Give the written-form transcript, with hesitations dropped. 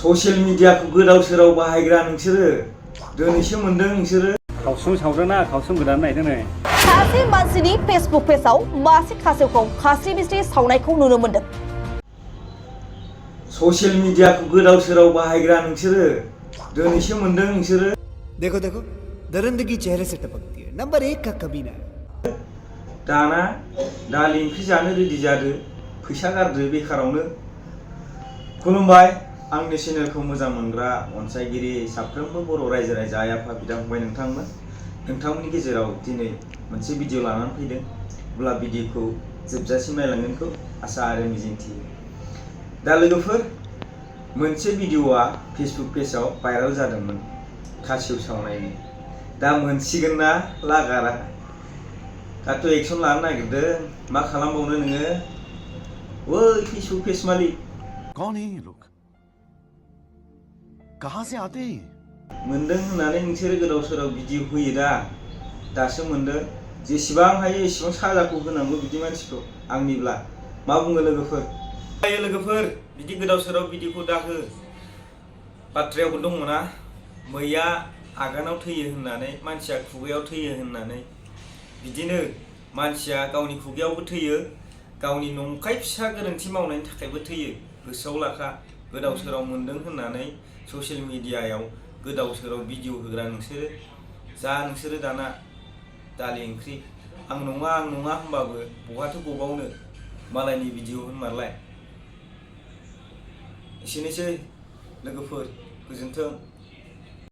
Social मिडियाखौ गोदाव सोराव बाहायग्रा नोंसोरो दिनैसो मोनदों नोंसोरो खावसुं सावदोंना खावसुं गोदान नायदों नै सासे मानसिनि फेसबुक पेजआव मासे खासेवखौ खास्रि बिस्रि सावनायखौ नुनो मोनदों। ससियेल मिडियाखौ गोदाव सोराव बाहायग्रा नोंसोरो दिनैसो मोनदों नोंसोरो देखो देखो दरिंदगी चेहरे से टपकती है नंबर 1 का कमीना दाना दालि ओंख्रि जानो रेडि जादो फैसा गारदो बेखारावनो। खुलुमबाय आंनि चेनेलखौ मोजां मोनग्रा अनसायगिरि साफ्रोमबो बर' रायजो राजा आइ आफा बिदा फंबाय नोंथांमोननि गेजेराव दिनै मोनसे भिडिअ लानानै फैदों। अब्ला भिडिअखौ जोबजासिम नायलांगोनखौ आसा आरो मिजिंथियो। दा लोगोफोर मोनसे भिडिअआ फेसबुक पेजआव भाइराल जादोंमोन खासेव सावनायनि। दा मोनसिगोन ना लागारा दाथ' एक्सन लानो नागिरदों मा खालामबावनो नोङो ओइ फेसबुक पेज मालिक कौन है ये लोग कहां से आते हैं मोनदों होननानै नोंसोरो गोदाव सोराव भिडिअ होयो दा दासो मोनदों जेसेबां हायो एसेबां साजाखौ होनांगौ बिदि मानसिखौ आंनिब्ला मा बुङो लोगोफोर बिदि गोदाव सोराव भिडिअखौ दाहो बाथ्रायावबो दङना मैया आगानाव थैयो होननानै मानसिया खुगायाव थैयो होननानै बिदिनो मानसिया गावनि खुगायावबो थैयो गावनि नंखाय फिसा गोरोन्थि मावनायनि थाखायबो थैयो गोसोआव लाखा। गोदाव सोराव मोनदों होननानै ससियेल मिडियायाव गोदाव सोराव भिडिअ होग्रा नोंसोरो दाना दालि ओंख्रि आं नङा होनबाबो बहाथो गबावनो मालायनि भिडिअ होनमारलाय। एसेनोसै लोगोफोर गोजोन्थों।